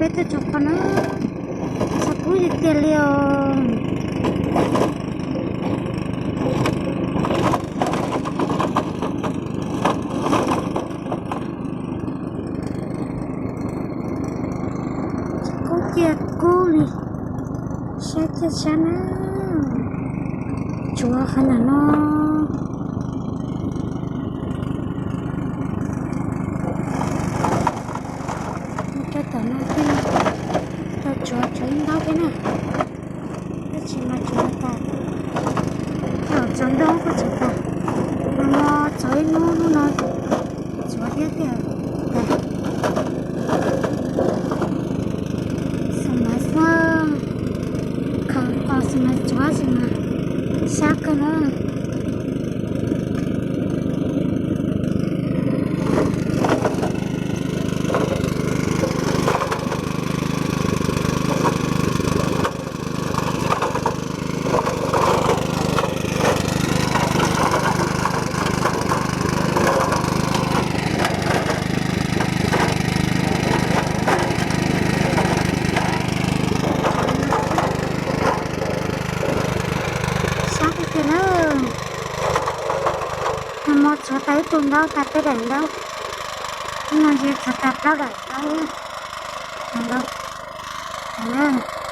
Tuaj tsuav qhov no, tshav kub tiag tiag li os. Kub tiag kub li, sab tiag sab na. Tsuav qhov ntawm no, rau tom no thiab, tau tsuav tsuav ib ntaub thiab na. Tab sis mas tsuav tas, thaum tsaus ntuj kuj tsuav tas, nag hmo tsuav ib hnub, hnub no tsuav thiab tiag. Xus mas xwb, khaws qos xus mas tsuav xus mas sab kawg na. Sab tiag tiag na. Nag hmo tsuav tau ib tug ntaub, tau peb daim ntaub. Hnub no ces tsuav tau plaub daim ntaub. Ntaub, ntaub.